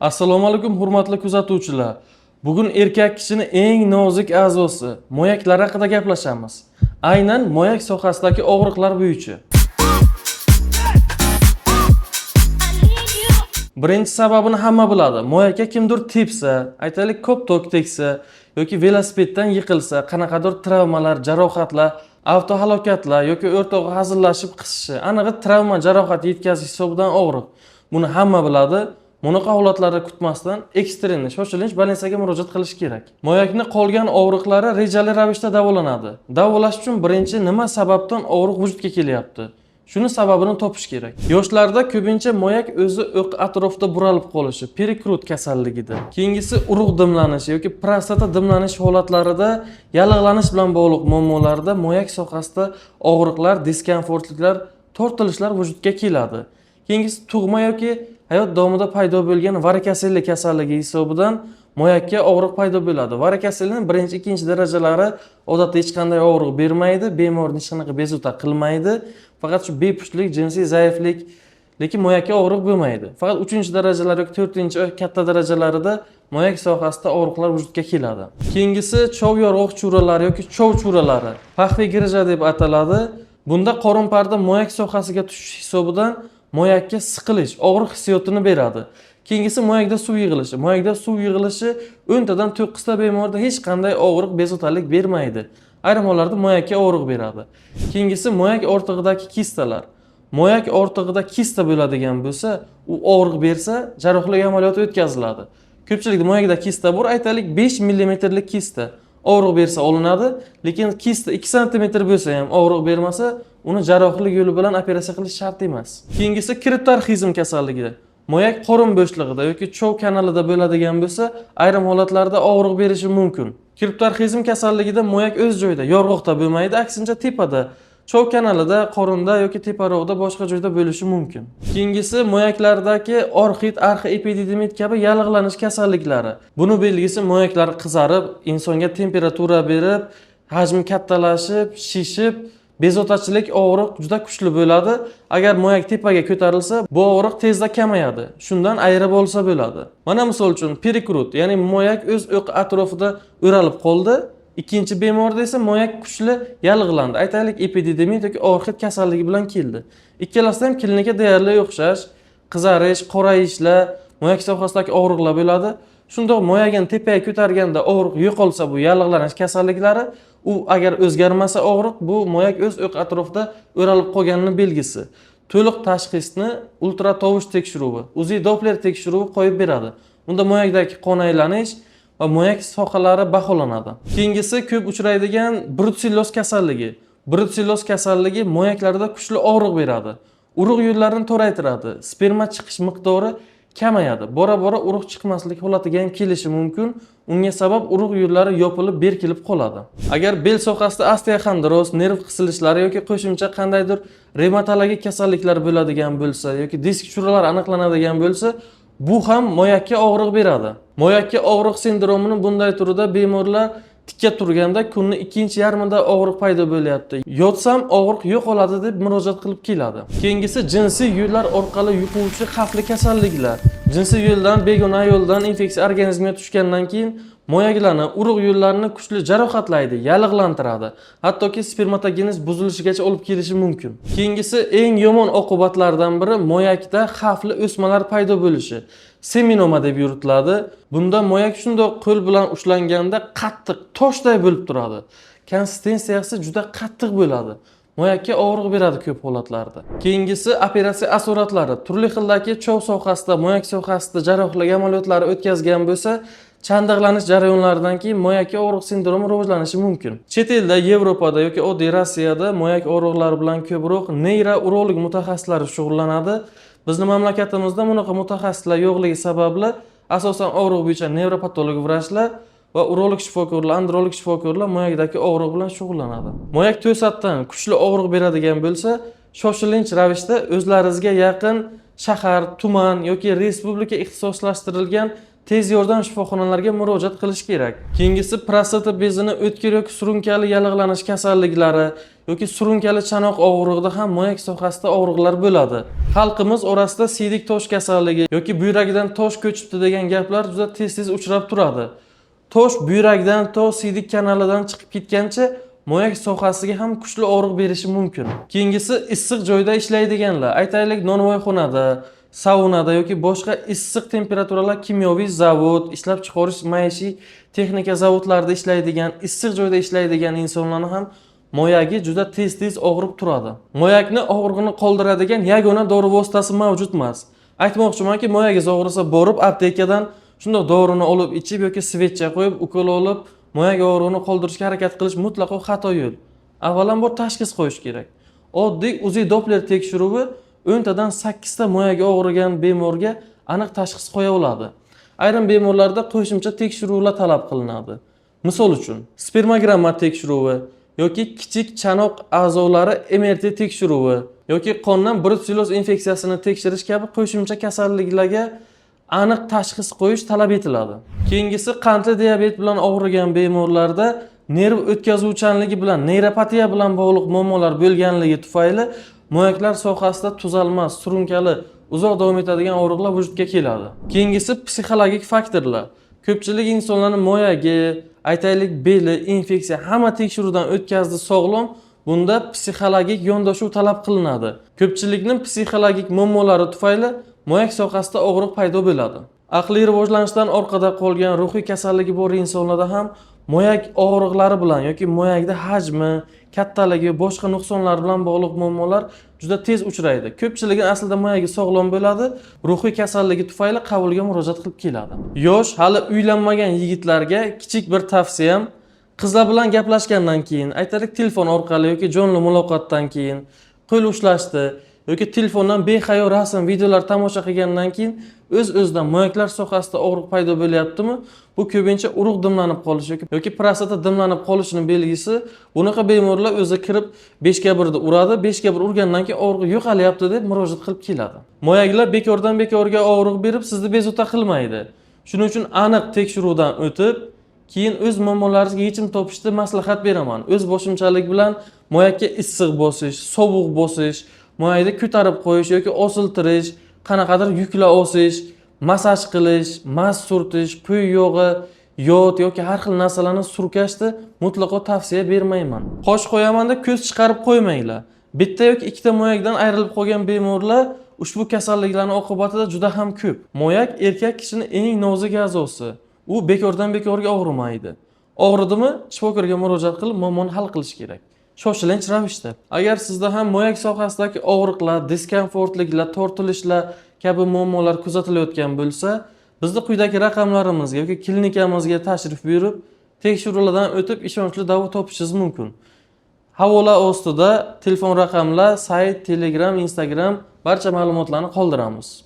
Assalomu alaykum, hurmatli kuzatuvchilar. Bugun erkak kishini eng nozik a'zosi mo'yaklar haqida gaplashamiz. Aynan mo'yak sohasidagi og'riqlar bo'yicha. Birinchi sababini hamma biladi. Mo'yakka kimdir tepsa, aytaylik, koptok tegsa yoki velosipeddan yiqilsa, qanaqadir travmalar, jarohatlar, avtohalokatlar yoki o'rtog'i hazillashib qisishi, anig'i travma, jarohat yetkazish hisobidan og'riq. Buni hamma biladi. Bunaqa holatlarda kutmasdan экстренный, shoshilinch больница ga murojaat qilish kerak. Mo'yakni qolgan og'riqlari rejali ravishda davolanadi. Davolash uchun birinchi nima sababdan og'riq vujudga kelyapti? Shuni sababini topish kerak. Yoshlarda ko'pincha mo'yak o'zi o'q atrofida buralib qolishi, перекрут kasalligida. Keyingisi urug' dimlanishi yoki prostata dimlanish holatlarida, yallig'lanish bilan bog'liq muammolarda mo'yak sohasida og'riqlar, diskomfortliklar, tortilishlar vujudga keladi. Keyingisi tug'ma yoki hayot davomida paydo bo'lgan varikoselli kasalligi hisobidan mo'yakka og'riq paydo bo'ladi. Varikoselning birinchi, ikkinchi darajalari odatda hech qanday og'riq bermaydi, bemorni hech qanaqa bezovta qilmaydi. Faqat shu bepushtlik, jinsiy zaiflik, lekin mo'yakka og'riq bo'lmaydi. Faqat uchinchi darajalar yoki to'rtinchi katta darajalarida mo'yak sohasida og'riqlar vujudga keladi. Keyingisi chov yorg'oq churalari yoki chov churalari, паховый грыжа deb ataladi. Bunda qorin parda mo'yak sohasiga tushish hisobidan mo'yakka siqilish, og'riq hissiyotini beradi. Keyingisi mo'yakda suv yig'ilishi. Mo'yakda suv yig'ilishi 10 tadan 9 ta bemorda hech qanday og'riq, bezovtalik bermaydi. Ayrim hollarda mo'yakka og'riq beradi. Keyingisi mo'yak ortig'idagi kistalar. Mo'yak ortig'ida kista bo'ladigan bo'lsa, u og'riq bersa, jarrohlik amaliyoti o'tkaziladi. Ko'pchilikda mo'yakda kista bor, aytaylik, 5 millimetrlik kista. Og'riq bersa olinadi, lekin kista 2 santimetr bo'lsa ham og'riq bermasa, uni jarrohlik yo'li bilan operatsiya qilish shart emas. Keyingisi kriptorxizm kasalligi. Mo'yak qorin bo'shlig'ida yoki chov kanalida bo'ladigan bo'lsa, ayrim holatlarda og'riq berishi mumkin. Kriptorxizm kasalligida mo'yak o'z joyida, yorg'oqda bo'lmaydi, aksincha tepada, chov kanalida, qorinda yoki teparoqda boshqa joyda bo'lishi mumkin. Keyingisi mo'yaklardagi orxit, arxoepididimit kabi yallig'lanish kasalliklari. Buni belgisi mo'yaklar qizarib, insonga temperatura berib, hajmi kattalashib, shishib, bezovtachilik, og'riq juda kuchli bo'ladi. Agar mo'yak tepaga ko'tarilsa, bu og'riq tezda kamayadi. Shundan ayirib olsa bo'ladi. Mana misol uchun перекрут, ya'ni mo'yak o'z o'qi atrofida o'ralib qoldi. Ikkinchi bemorda esa mo'yak kuchli yallig'landi. Aytaylik, epididimit yoki orxit kasalligi bilan keldi. Ikkalasida ham klinika deyarli o'xshash, qizarish, qorayishlar, mo'yak sohasidagi og'riqlar bo'ladi. Shundoq mo'yagini tepaga ko'targanda og'riq yo'qolsa, bu yallig'lanish kasalliklari, u agar o'zgarmasa og'riq, bu mo'yak o'z o'q atrofida o'ralib qolganini belgisi. To'liq tashxisni ultratovush tekshiruvi, UZI Doppler tekshiruvi qo'yib beradi. Unda mo'yakdagi qon aylanish va mo'yak sohalari baholanadi. Keyingisi ko'p uchraydigan brutselloz kasalligi. Brutselloz kasalligi mo'yaklarda kuchli og'riq beradi. Urug' yo'llarini toraytiradi. Sperma chiqish miqdori kamayadi. Bora-bora urug' chiqmaslik holatiga ham kelishi mumkin. Unga sabab urug' yo'llari yopilib, berkilib qoladi. Agar bel sohasida osteoxondroz, nerv qisilishlari yoki qo'shimcha qandaydir revmatologik kasalliklar bo'ladigan bo'lsa yoki disk churalar aniqlanadigan bo'lsa, bu ham mo'yakka og'riq beradi. Mo'yakka og'riq sindromini bunday turida bemorlar tikka turganda kunni ikkinchi yarmida og'riq paydo bo'lyapti. Yotsam og'riq yo'qoladi deb murojaat qilib keladi. Keyingisi jinsiy yo'llar orqali yuquvchi xavfli kasalliklar. Jinsiy yo'ldan, begona yo'ldan infeksiya organizmga tushgandan keyin mo'yaklarni, urug' yo'llarini kuchli jarohatlaydi, yallig'lantiradi. Hattoki spermatogenez buzilishigacha olib kelishi mumkin. Keyingisi eng yomon oqibatlardan biri mo'yakda xavfli o'smalar paydo bo'lishi. Seminoma deb yuritiladi. Bunda mo'yak shundoq qo'l bilan ushlanganda qattiq, toshday bo'lib turadi. Konsistensiyasi juda qattiq bo'ladi. Mo'yakka og'riq beradi ko'p holatlarda. Keyingisi operatsiya asoratlari. Turli xildagi chov sohasida, mo'yak sohasida jarrohlik amaliyotlari o'tkazgan bo'lsa, chandiqlanish jarayonlaridan keyin mo'yakka og'riq sindromi rivojlanishi mumkin. Chet elda, Yevropada yoki oddiy Rossiyada mo'yak og'riqlari bilan ko'proq neyrourolog mutaxassislari shug'ullanadi. Bizni mamlakatimizda bunaqa mutaxassislar yo'qligi sababli asosan og'riq bo'yicha nevropatolog vrachlar va urolog shifokorlar, androlog shifokorlar mo'yakdagi og'riq bilan shug'ullanadi. Mo'yak to'satdan kuchli og'riq beradigan bo'lsa, shoshilinch ravishda o'zlaringizga yaqin shahar, tuman yoki respublika ixtisoslashtirilgan Tez yordam shifoxonalariga murojaat qilish kerak. Keyingisi prostata bezini o'tkir yoki surunkali yallig'lanish kasalliklari yoki surunkali chanoq og'rig'ida ham moyak sohasida og'riqlar bo'ladi. Xalqimiz orasida siydik tosh kasalligi yoki buyragidan tosh ko'chibdi degan gaplar juda tez-tez uchrab turadi. Tosh buyrakdan to siydik kanalidan chiqib ketgancha moyak sohasiga ham kuchli og'riq berishi mumkin. Keyingisi issiq joyda ishlaydiganlar, aytaylik, nonvoyxonada, saunada yoki boshqa issiq temperaturalar, kimyoviy zavod, ishlab chiqarish maishiy texnika zavodlarida ishlaydigan, issiq joyda ishlaydigan insonlarni ham moyagi juda tez-tez og'rib turadi. Moyakni og'rig'ini qoldiradigan yagona dori vositasi mavjud emas. Aytmoqchimanki, moyagingiz og'risa, borib aptekadan shundoq dorini olib ichib yoki свеча qo'yib, ukol olib, moyak og'rig'ini qoldirishga harakat qilish mutlaqo xato yo'l. Avvalambor tashxis qo'yish kerak. Oddiy UZI Doppler tekshiruvi 10 tadan 8 ta moyagi og'rigan bemorga aniq tashxis qo'ya oladi. Ayrim bemorlarda qo'shimcha tekshiruvlar talab qilinadi. Misol uchun, spermogramma tekshiruvi yoki kichik chanoq a'zolari MRT tekshiruvi yoki qondan brutselyoz infeksiyasini tekshirish kabi qo'shimcha kasalliklarga aniq tashxis qo'yish talab etiladi. Keyingisi qandli diabet bilan og'rigan bemorlarda nerv o'tkazuvchanligi bilan, neyropatiya bilan bog'liq muammolar bo'lganligi tufayli moyaklar sohasida tuzalmas, surunkali, uzoq davom etadigan og'riqlar vujudga keladi. Keyingisi psixologik faktorlar. Ko'pchilik insonlarning moyagi, aytaylik, beli, infeksiya, hamma tekshiruvdan o'tkazdi, sog'lom. Bunda psixologik yondashuv talab qilinadi. Ko'pchilikning psixologik muammolari tufayli moyak sohasida og'riq paydo bo'ladi. Aqliy rivojlanishdan orqada qolgan, ruhiy kasalligi bor insonlarda ham moyak og'riqlari bilan yoki moyakda hajmi, kattaligi, boshqa nuqsonlar bilan bog'liq muammolar juda tez uchraydi. Ko'pchiligi aslida moyagi sog'lom bo'ladi, ruhiy kasalligi tufayli qabulga murojaat qilib keladi. Yosh, hali uylanmagan yigitlarga kichik bir tavsiyam: qizlar bilan gaplashgandan keyin, aytaylik, telefon orqali yoki jonli muloqotdan keyin qo'l ushlashdi yoki telefondan behayo rasm, videolar tomosha qilgandan keyin o'z-o'zidan moyaklar sohasida og'riq paydo bo'lyaptimi? Bu ko'pincha urug' dimlanib qolishi yoki prostata dimlanib qolishini belgisi. Bunaqa bemorlar o'zi kirib 5 ga 1 ni uradi, 5 ga 1 urgandan keyin og'riq yo'qolyapti deb murojaat qilib keladi. Moyaklar bekordan bekorga og'riq berib, sizni bezovta qilmaydi. Shuning uchun aniq tekshiruvdan o'tib, keyin o'z muammolaringizga yechim topishni maslahat beraman. O'z boshimchalik bilan moyakka issiq bosish, sovuq bosish, moyakni ko'tarib qo'yish yoki osiltirish, qanaqadir yuklar osish, massaj qilish, maz surtish, quyi yog'i, yod yoki har xil narsalarni surkashni mutlaqo tavsiya bermayman. Qosh qo'yaman deb ko'z chiqarib qo'ymanglar. Bitta yoki ikkita moyakdan ayrilib qolgan bemorlar ushbu kasalliklarning oqibatida juda ham ko'p. Moyak erkak kishining eng nozik a'zosi. U bekordan bekorga og'rimaydi. Og'ridimi, shifokorga murojaat qilib, muammoni hal qilish kerak. Shoshilinch ravishda. Agar sizda ham moyak sohasidagi og'riqlar, diskomfortliklar, tortilishlar kabi muammolar kuzatilayotgan bo'lsa, bizni quyidagi raqamlarimizga yoki klinikamizga tashrif buyurib, tekshiruvlardan o'tib, ishonchli davo topishingiz mumkin. Havola ostida telefon raqamlar, sayt, Telegram, Instagram, barcha ma'lumotlarni qoldiramiz.